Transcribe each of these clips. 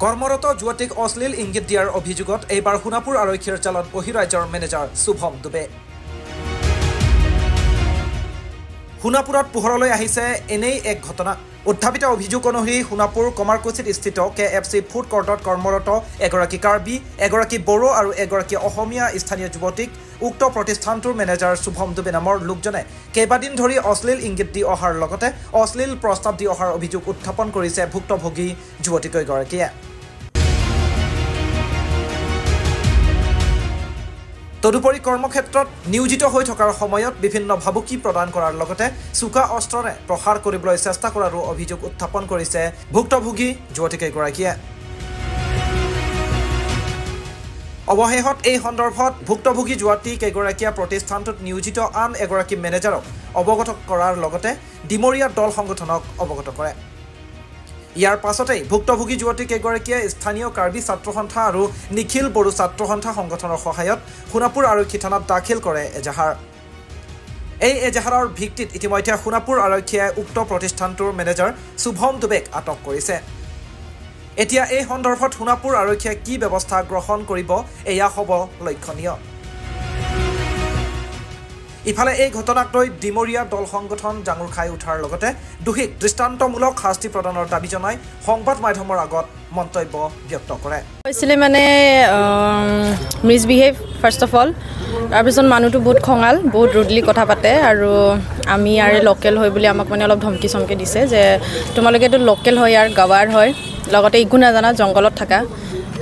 কৰ্মৰত যুৱতীক অশ্লীল ইংগিত দিয়াৰ অভিযোগত এইবাৰ সোণাপুৰ আৰক্ষীৰ জালত বহিৰাজ্যৰ মেনেজাৰ শুভম দুবে। সোণাপুৰত পোহৰলৈ আহিছে এনেই এক ঘটনা। উত্থাপিত অভিযোগ অনুসৰি সোণাপুৰ কমাৰকুছিত স্থিত KFC food কোৰ্টত কৰ্মৰত এগৰাকী কাৰ্বি, এগৰাকী বড়ো আৰু এগৰাকী অসমীয়া স্থানীয় যুৱতীক উক্ত প্ৰতিষ্ঠানটোৰ মেনেজাৰ শুভম দুবে নামৰ লোকজনে কেইবাদিন ধৰি অশ্লীল ইংগিত দি অহাৰ লগতে অশ্লীল প্ৰস্তাৱ দি অহাৰ অভিযোগ উত্থাপন কৰিছে ভুক্তভোগী যুৱতীকেইগৰাকীয়ে। তদুপৰি কৰ্মক্ষেত্ৰত নিয়োজিত হৈ থকাৰ সময়ত বিভিন্ন ভাবুকি প্ৰদান কৰাৰ লগতে চোকা অস্ত্ৰৰে প্ৰহাৰ কৰিবলৈ চেষ্টা কৰাৰো অভিযোগ উত্থাপন কৰিছে ভুক্তভোগী যুৱতীকেইগৰাকীয়ে। অৱশেষত এই সন্দৰ্ভত ভুক্তভোগী যুৱতী কেইগৰাকীয়ে প্ৰতিষ্ঠানটোত নিয়োজিত আন এগৰাকী মেনেজাৰক অৱগত কৰাৰ লগতে ডিমৰীয়া দল সংগঠনক অৱগত কৰে। ইয়াৰ পাছতেই ভুক্তভোগী যুৱতী কেইগৰাকীয়ে স্থানীয় কাৰ্বি ছাত্ৰ সন্থা আৰু নিখিল বড়ো ছাত্ৰ সন্থা সংগঠনৰ সহায়ত সোণাপুৰ আৰক্ষী থানাত দাখিল কৰে এজাহাৰ। এই এজাহাৰৰ ভিত্তিত ইতিমধ্যে সোণাপুৰ আৰক্ষীয়ে উক্ত প্ৰতিষ্ঠানটোৰ মেনেজাৰ শুভম দুবেক আটক কৰিছে। এতিয়া এই সন্দৰ্ভত সোণাপুৰ আৰক্ষীয়ে কি ব্যৱস্থা গ্ৰহণ কৰিব এয়া হ'ব লক্ষণীয়। ইফালে এই ঘটনাক লৈ ডিমৰীয়া দল সংগঠন জাঙুৰ খাই উঠাৰ লগতে দোষীক দৃষ্টান্তমূলক শাস্তি প্ৰদানৰ দাবী জনাই সংবাদ মাধ্যমৰ আগত মন্তব্য ব্যক্ত কৰে। হৈছিলে মানে মিছবিহেভ ফাৰ্ষ্ট অফ অল, তাৰপিছত মানুহটো বহুত খঙাল, বহুত ৰুডলি কথা পাতে আৰু আমি ইয়াৰে লোকেল হয় বুলি আমাক মানে অলপ ধমকি চমকি দিছে যে তোমালোকেতো লোকেল হয়, ইয়াৰ গাৱাৰ হয়, লগতে একো নাজানা, জংঘলত থাকা,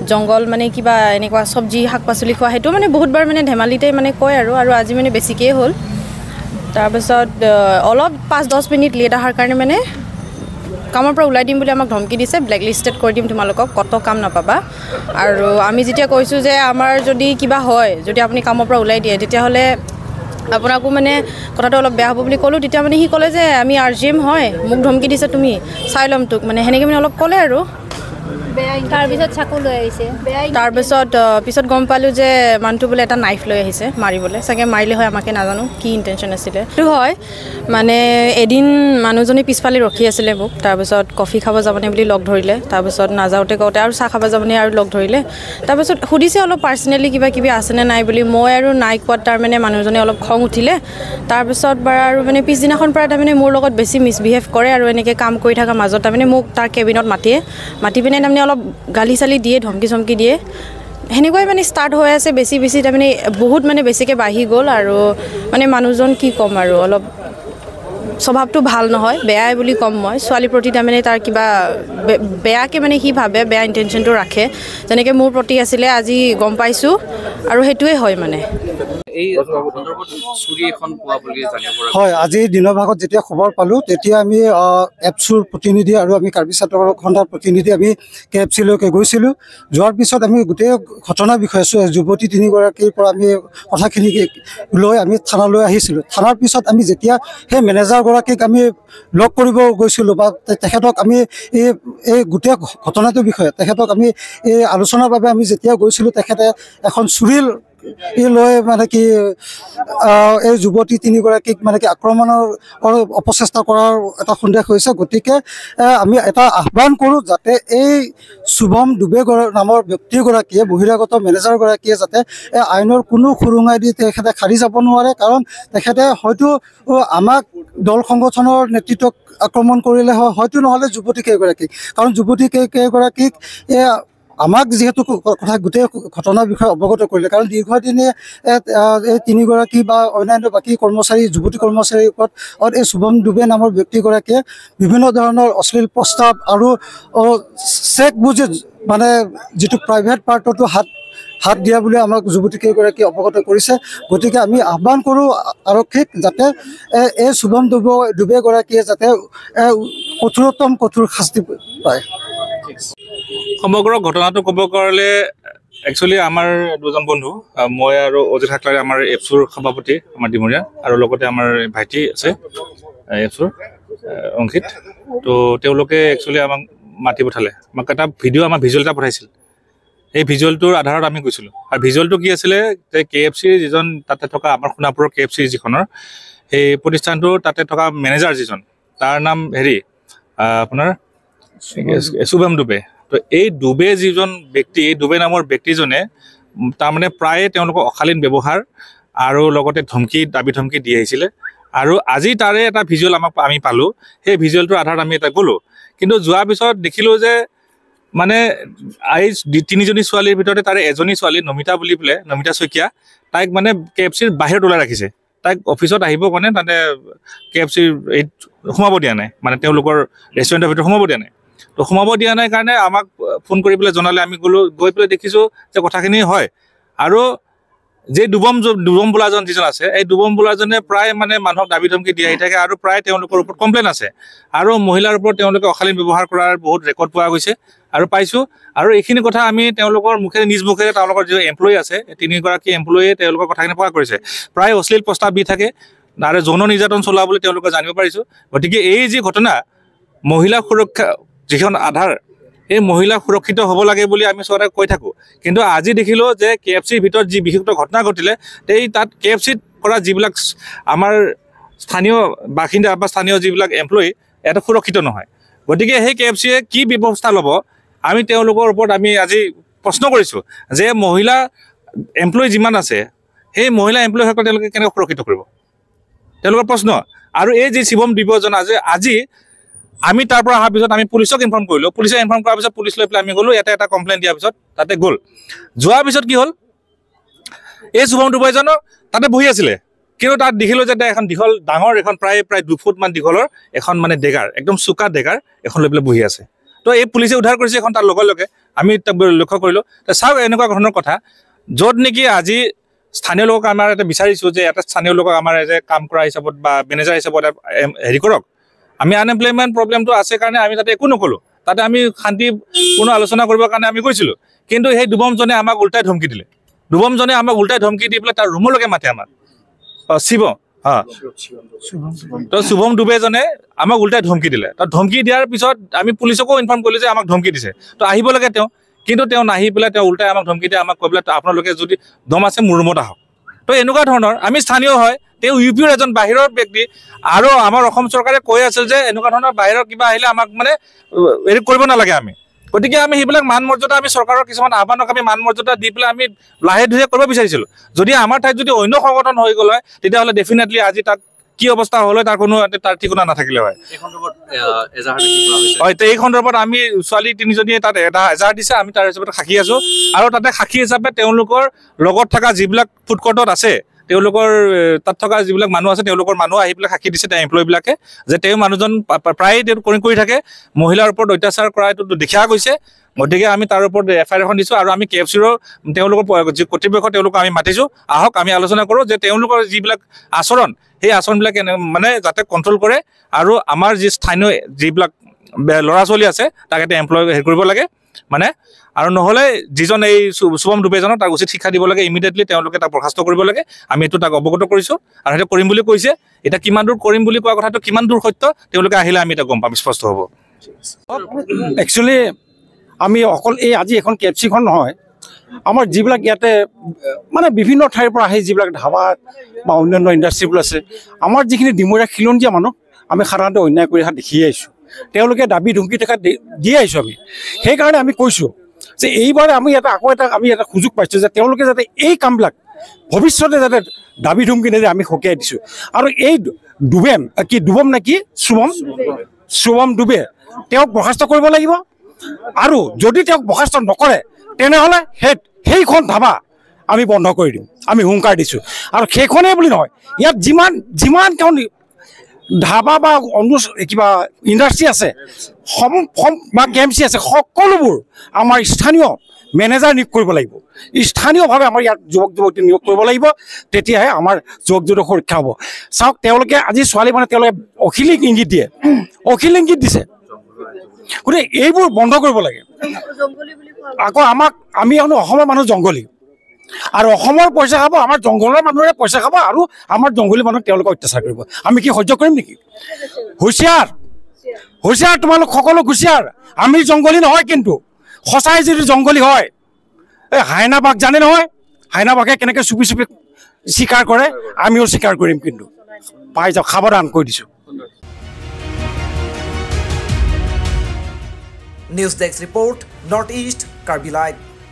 জংঘল মানে কিবা এনেকুৱা চব্জি শাক পাচলি খোৱা, সেইটো মানে বহুতবাৰ মানে ধেমালিতে মানে কয় আৰু আৰু আজি মানে বেছিকেই হ'ল। তাৰপিছত অলপ 5-10 মিনিট লেট অহাৰ কাৰণে মানে কামৰ পৰা ওলাই দিম বুলি আমাক ধমকি দিছে, ব্লেক লিষ্টেড কৰি দিম তোমালোকক, কত কাম নাপাবা। আৰু আমি যেতিয়া কৈছোঁ যে আমাৰ যদি কিবা হয়, যদি আপুনি কামৰ পৰা ওলাই দিয়ে তেতিয়াহ'লে আপোনাকো মানে কথাটো অলপ বেয়া হ'ব বুলি ক'লোঁ। তেতিয়া মানে সি ক'লে যে আমি RGM হয়, মোক ধমকি দিছে তুমি, চাই ল'ম তোক, মানে সেনেকৈ মানে অলপ ক'লে আৰু। তাৰপিছত চাকু লৈ আহিছে। তাৰপিছত পিছত গম পালোঁ যে মানুহটো বোলে এটা নাইফ লৈ আহিছে মাৰিবলৈ, চাগে মাৰিলে হয় আমাকে, নাজানো কি ইণ্টেনশ্যন আছিলে। সেইটো হয় মানে এদিন মানুহজনী পিছফালে ৰখি আছিলে মোক, তাৰপিছত কফি খাব যাবনে বুলি লগ ধৰিলে, তাৰপিছত নাযাওঁতে কওঁতে আৰু চাহ খাব যাবনে আৰু লগ ধৰিলে, তাৰপিছত সুধিছে অলপ পাৰ্চনেলি কিবা কিবি আছেনে নাই বুলি, মই আৰু নাই কোৱাত তাৰমানে মানুহজনে অলপ খং উঠিলে। তাৰপিছত বাৰু আৰু মানে পিছদিনাখন পৰা তাৰমানে মোৰ লগত বেছি মিছবিহেভ কৰে আৰু এনেকৈ কাম কৰি থকাৰ মাজত তাৰমানে মোক তাৰ কেবিনত মাতি পিনে তাৰমানে অলপ গালি চালি দিয়ে, ধমকি চমকি দিয়ে, সেনেকুৱাই মানে ষ্টাৰ্ট হৈ আছে বেছি বেছি তাৰমানে বহুত মানে বেছিকৈ বাঢ়ি গ'ল। আৰু মানে মানুহজন কি ক'ম আৰু অলপ স্বভাৱটো ভাল নহয়, বেয়াই বুলি ক'ম মই। ছোৱালীৰ প্ৰতি তাৰমানে তাৰ কিবা বেয়াকৈ মানে সি ভাবে, বেয়া ইণ্টেনশ্যনটো ৰাখে, যেনেকৈ মোৰ প্ৰতি আছিলে আজি গম পাইছোঁ আৰু সেইটোৱে হয় মানে। হয়, আজি দিনৰ ভাগত যেতিয়া খবৰ পালোঁ তেতিয়া আমি এপছুৰ প্ৰতিনিধি আৰু আমি কাৰ্বি ছাত্ৰ সন্থাৰ প্ৰতিনিধি আমি KFCলৈকে গৈছিলোঁ। যোৱাৰ পিছত আমি গোটেই ঘটনাৰ বিষয়ে যুৱতী তিনিগৰাকীৰ পৰা আমি কথাখিনি লৈ আমি থানালৈ আহিছিলোঁ। থানাৰ পিছত আমি যেতিয়া সেই মেনেজাৰগৰাকীক আমি লগ কৰিব গৈছিলোঁ বা তেখেতক আমি এই গোটেই ঘটনাটোৰ বিষয়ে তেখেতক আমি এই আলোচনাৰ বাবে আমি যেতিয়া গৈছিলোঁ, তেখেতে এখন চুৰি লৈ মানে কি এই যুৱতী তিনিগৰাকীক মানে কি আক্ৰমণৰ অপচেষ্টা কৰাৰ এটা সন্দেহ হৈছে। গতিকে আমি এটা আহ্বান কৰোঁ যাতে এই শুভম দুবে নামৰ ব্যক্তিগৰাকীয়ে, বহিৰাগত মেনেজাৰগৰাকীয়ে যাতে এই আইনৰ কোনো সুৰুঙাই দি তেখেতে সাৰি যাব নোৱাৰে। কাৰণ তেখেতে হয়তো আমাক দল সংগঠনৰ নেতৃত্বক আক্ৰমণ কৰিলে হয়, হয়তো নহ'লে যুৱতী কেইগৰাকীক, কাৰণ যুৱতী কেইগৰাকীক আমাক যিহেতু কথা গোটেই ঘটনাৰ বিষয়ে অৱগত কৰিলে। কাৰণ দীৰ্ঘদিনে এই তিনিগৰাকী বা অন্যান্য বাকী কৰ্মচাৰী, যুৱতী কৰ্মচাৰীৰ ওপৰত এই শুভম দুবে নামৰ ব্যক্তিগৰাকীয়ে বিভিন্ন ধৰণৰ অশ্লীল প্ৰস্তাৱ আৰু চেক বুজি মানে যিটো প্ৰাইভেট পাৰ্টতো হাত দিয়া বুলি আমাক যুৱতী কেইগৰাকীয়ে অৱগত কৰিছে। গতিকে আমি আহ্বান কৰোঁ আৰক্ষীক যাতে এই শুভম দুবেগৰাকীয়ে যাতে কঠোৰতম কঠোৰ শাস্তি পায়। সমগ্ৰ ঘটনাটো ক'ব গ'লে একচুৱেলি আমাৰ দুজন বন্ধু, মই আৰু অজিত হাকলাৰী, আমাৰ এপছুৰ সভাপতি আমাৰ ডিমৰীয়া, আৰু লগতে আমাৰ ভাইটি আছে এপছুৰ অংকিত। তো তেওঁলোকে একচুৱেলি আমাক মাতি পঠালে, আমাক এটা ভিডিঅ', আমাৰ ভিজুৱেল এটা পঠাইছিল। সেই ভিজুৱেলটোৰ আধাৰত আমি গৈছিলোঁ। আৰু ভিজুৱেলটো কি আছিলে যে KFCৰ যিজন তাতে থকা আমাৰ সোণাপুৰৰ KFC যিখনৰ সেই প্ৰতিষ্ঠানটোৰ তাতে থকা মেনেজাৰ যিজন, তাৰ নাম হেৰি আপোনাৰ শুভম দুবে। তো এই ডুবে যিজন ব্যক্তি, এই ডুবে নামৰ ব্যক্তিজনে তাৰমানে প্ৰায়ে তেওঁলোকৰ অশালীন ব্যৱহাৰ আৰু লগতে ধমকি, দাবী ধমকি দি আহিছিলে। আৰু আজি তাৰে এটা ভিজুৱেল আমি পালোঁ, সেই ভিজুৱেলটোৰ আধাৰত আমি এটা গ'লোঁ। কিন্তু যোৱাৰ পিছত দেখিলোঁ যে মানে এই তিনিজনী ছোৱালীৰ ভিতৰতে তাৰে এজনী ছোৱালী নমিতা বুলি পেলাই, নমিতা শইকীয়া, তাইক মানে কে এফ চিৰ বাহিৰত ওলাই ৰাখিছে। তাইক অফিচত আহিব কাৰণে তাতে কে এফ চিৰ এই সোমাব দিয়া নাই, মানে তেওঁলোকৰ ৰেষ্টুৰেণ্টৰ ভিতৰত সোমাব দিয়া নাই। তো সোমাব দিয়া নাই কাৰণে আমাক ফোন কৰি পেলাই জনালে, আমি গ'লোঁ, গৈ পেলাই দেখিছোঁ যে কথাখিনি হয়। আৰু যে দুবম বোলাজন যিজন আছে, এই দুবম বোলাজনে প্ৰায় মানে মানুহক দাবী ধমকি দি আহি থাকে আৰু প্ৰায় তেওঁলোকৰ ওপৰত কমপ্লেইন আছে আৰু মহিলাৰ ওপৰত তেওঁলোকে অশালীন ব্যৱহাৰ কৰাৰ বহুত ৰেকৰ্ড পোৱা গৈছে আৰু পাইছোঁ। আৰু এইখিনি কথা আমি তেওঁলোকৰ মুখেৰে, নিজ মুখেৰে তেওঁলোকৰ যি এমপ্লয়ী আছে, তিনিগৰাকী এমপ্লয়ীয়ে তেওঁলোকৰ কথাখিনি প্ৰকাশ কৰিছে। প্ৰায় অশ্লীল প্ৰস্তাৱ দি থাকে আৰু যৌন নিৰ্যাতন চলোৱা বুলি তেওঁলোকে জানিব পাৰিছোঁ। গতিকে এই যি ঘটনা, মহিলা সুৰক্ষা যিখন আধাৰ, এই মহিলা সুৰক্ষিত হ'ব লাগে বুলি আমি চৰকাৰে কৈ থাকোঁ। কিন্তু আজি দেখিলোঁ যে কে এফ চিৰ ভিতৰত যি বিশেষত্ব ঘটনা ঘটিলে, এই তাত কে এফ চিত কৰা যিবিলাক আমাৰ স্থানীয় বাসিন্দা বা স্থানীয় যিবিলাক এমপ্লয়ী, এটা সুৰক্ষিত নহয়। গতিকে সেই কে এফ চিয়ে কি ব্যৱস্থা ল'ব, আমি তেওঁলোকৰ ওপৰত আমি আজি প্ৰশ্ন কৰিছোঁ যে মহিলা এমপ্লয়ী যিমান আছে, সেই মহিলা এমপ্লয়ীসকল তেওঁলোকে কেনেকৈ সুৰক্ষিত কৰিব, তেওঁলোকৰ প্ৰশ্ন। আৰু এই যি শিৱম দিব্যজন আজি আমি তাৰ পৰা অহাৰ পিছত আমি পুলিচক ইনফৰ্ম কৰিলোঁ। পুলিচে ইনফৰ্ম কৰাৰ পিছত পুলিচ লৈ পেলাই আমি গ'লোঁ, ইয়াতে এটা কমপ্লেইন দিয়াৰ পিছত তাতে গ'ল। যোৱাৰ পিছত কি হ'ল, এই শুভম ডুবেজনক তাতে বহি আছিলে, কিন্তু তাত দেখিলোঁ যে এখন দীঘল ডাঙৰ এখন প্ৰায় 2 ফুটমান দীঘলৰ এখন মানে ডেগাৰ, একদম চোকা ডেগাৰ এখন লৈ পেলাই বহি আছে। তো এই পুলিচে উদ্ধাৰ কৰিছে এখন তাৰ লগে লগে আমি লক্ষ্য কৰিলোঁ। চাওক এনেকুৱা ধৰণৰ কথা, য'ত নেকি আজি স্থানীয় লোকক আমাৰ এটা বিচাৰিছোঁ যে এটা স্থানীয় লোকক আমাৰ যে কাম কৰা হিচাপত বা মেনেজাৰ হিচাপত হেৰি কৰক। আমি আনএমপ্লয়মেণ্ট প্ৰব্লেমটো আছে কাৰণে আমি তাতে একো নক'লোঁ, তাতে আমি শান্তি কোনো আলোচনা কৰিবৰ কাৰণে আমি গৈছিলোঁ। কিন্তু সেই দুবমজনে আমাক উল্টাই ধমকি দিলে। দুবমজনে আমাক উল্টাই ধমকি দি পেলাই তাৰ ৰুমলৈকে মাতে আমাক, শিৱ তো শুভম ডুবেজনে আমাক উল্টাই ধমকি দিলে। তো ধমকি দিয়াৰ পিছত আমি পুলিচকো ইনফৰ্ম কৰিলোঁ যে আমাক ধমকি দিছে, তো আহিব লাগে তেওঁ, কিন্তু তেওঁ নাহি পেলাই তেওঁ উল্টাই আমাক ধমকি দিয়ে, আমাক কৈ পেলাই আপোনালোকে যদি দম আছে মোৰ ৰুমত আহক। তো এনেকুৱা ধৰণৰ, আমি স্থানীয় হয়, তেওঁ ইউ পিৰ এজন বাহিৰৰ ব্যক্তি আৰু আমাৰ অসম চৰকাৰে কৈ আছিল যে এনেকুৱা ধৰণৰ বাহিৰৰ কিবা আহিলে আমাক মানে হেৰি কৰিব নালাগে আমি। গতিকে আমি সেইবিলাক মান মৰ্যাদা, আমি চৰকাৰৰ কিছুমান আহ্বানক আমি মান মৰ্যাদা দি পেলাই আমি লাহে ধীৰে কৰিব বিচাৰিছিলোঁ। যদি আমাৰ ঠাইত যদি অন্য সংগঠন হৈ গ'ল হয়, তেতিয়াহ'লে ডেফিনেটলি আজি তাত কি অৱস্থা হ'ল হয় তাৰ কোনো তাৰ ঠিকনা নাথাকিলে হয়। হয়, এই সন্দৰ্ভত আমি ছোৱালী তিনিজনীয়ে তাত এটা এজাহাৰ দিছে, আমি তাৰ হিচাপত সাক্ষী আছোঁ। আৰু তাতে সাক্ষী হিচাপে তেওঁলোকৰ লগত থকা যিবিলাক ফুড কোৰ্টত আছে, তেওঁলোকৰ তাত থকা যিবিলাক মানুহ আছে, তেওঁলোকৰ মানুহ আহি পেলাই সাক্ষী দিছে, তেওঁ এমপ্লয়ীবিলাকে, যে তেওঁ মানুহজন প্ৰায়ে তেওঁ কৰি থাকে, মহিলাৰ ওপৰত অত্যাচাৰ কৰা এইটো দেখা গৈছে। গতিকে আমি তাৰ ওপৰত এফ I R এখন দিছোঁ আৰু আমি কে এফ চিৰো তেওঁলোকৰ যি কৰ্তৃপক্ষ তেওঁলোকক আমি মাতিছোঁ, আহক আমি আলোচনা কৰোঁ যে তেওঁলোকৰ যিবিলাক আচৰণ, সেই আচৰণবিলাক মানে যাতে কণ্ট্ৰল কৰে আৰু আমাৰ যি স্থানীয় যিবিলাক ল'ৰা ছোৱালী আছে তাক এটা এমপ্লয় হেৰি কৰিব লাগে মানে, আৰু নহ'লে যিজন এই শুভম ডুবেজনক তাক উচিত শিক্ষা দিব লাগে, ইমিডিয়েটলি তেওঁলোকে তাক বৰ্খাস্ত কৰিব লাগে। আমি এইটো তাক অৱগত কৰিছোঁ আৰু সেইটো কৰিম বুলি কৈছে। এতিয়া কিমান দূৰ কৰিম বুলি কোৱা কথাটো কিমান দূৰ সত্য, তেওঁলোকে আহিলে আমি এতিয়া গম পাম, স্পষ্ট হ'ব। একচুৱেলি আমি অকল এই আজি এখন কে এফ চিখন নহয়, আমাৰ যিবিলাক ইয়াতে মানে বিভিন্ন ঠাইৰ পৰা আহি যিবিলাক ধাবা বা অন্যান্য ইণ্ডাষ্ট্ৰিবোৰ আছে, আমাৰ যিখিনি ডিমৰীয়া খিলঞ্জীয়া মানুহ আমি সাধাৰণতে অন্যায় কৰি অহা দেখি আহিছোঁ, তেওঁলোকে দাবী ধুমকি থকা দি আহিছোঁ আমি। সেইকাৰণে আমি কৈছোঁ যে এইবাৰ আমি এটা আকৌ এটা আমি এটা সুযোগ পাইছোঁ যে তেওঁলোকে যাতে এই কামবিলাক ভৱিষ্যতে যাতে দাবী ধুমকি নিদিয়ে আমি সকীয়াই দিছোঁ। আৰু এই ডুবেম কি ডুবম নে কি শুভম ডুবে তেওঁক বৰ্খাস্ত কৰিব লাগিব, আৰু যদি তেওঁক বৰ্খাস্ত নকৰে তেনেহ'লে সেইখন ধাবা আমি বন্ধ কৰি দিম, আমি হুংকাৰ দিছোঁ। আৰু সেইখনেই বুলি নহয়, ইয়াত যিমান যিমান তেওঁ ধাবা বা কিবা ইণ্ডাষ্ট্ৰি আছে বা কে এম চি আছে, সকলোবোৰ আমাৰ স্থানীয় মেনেজাৰ নিয়োগ কৰিব লাগিব, স্থানীয়ভাৱে আমাৰ ইয়াত যুৱক যুৱতী নিয়োগ কৰিব লাগিব, তেতিয়াহে আমাৰ যুৱক যুৱতী সুৰক্ষা হ'ব। চাওক, তেওঁলোকে আজি ছোৱালী মানে তেওঁলোকে অখিলিক ইংগিত দিয়ে, অখিল ইংগিত দিছে, গতিকে এইবোৰ বন্ধ কৰিব লাগে। আকৌ আমাক আমি এখন অসমৰ মানুহ জংঘলী, আৰু অসমৰ পইচা খাব, আমাৰ জংঘলৰ মানুহে পইচা খাব, আৰু আমাৰ জংঘলী মানুহক তেওঁলোকে অত্যাচাৰ কৰিব, আমি কি সহ্য কৰিম নেকি? হুঁচিয়াৰ হুঁচিয়াৰ, তোমালোক সকলো হুঁচিয়াৰ। আমি জংঘলী নহয়, কিন্তু সঁচাই যদি জংঘলী হয়, এই হাইনা বাঘ জানে নহয়, হাইনা বাঘে কেনেকৈ চুপি চুপি চিকাৰ কৰে, আমিও চিকাৰ কৰিম, কিন্তু পাই যাওক, সাৱধান কৈ দিছোঁ। News desk report, North East Karbi live.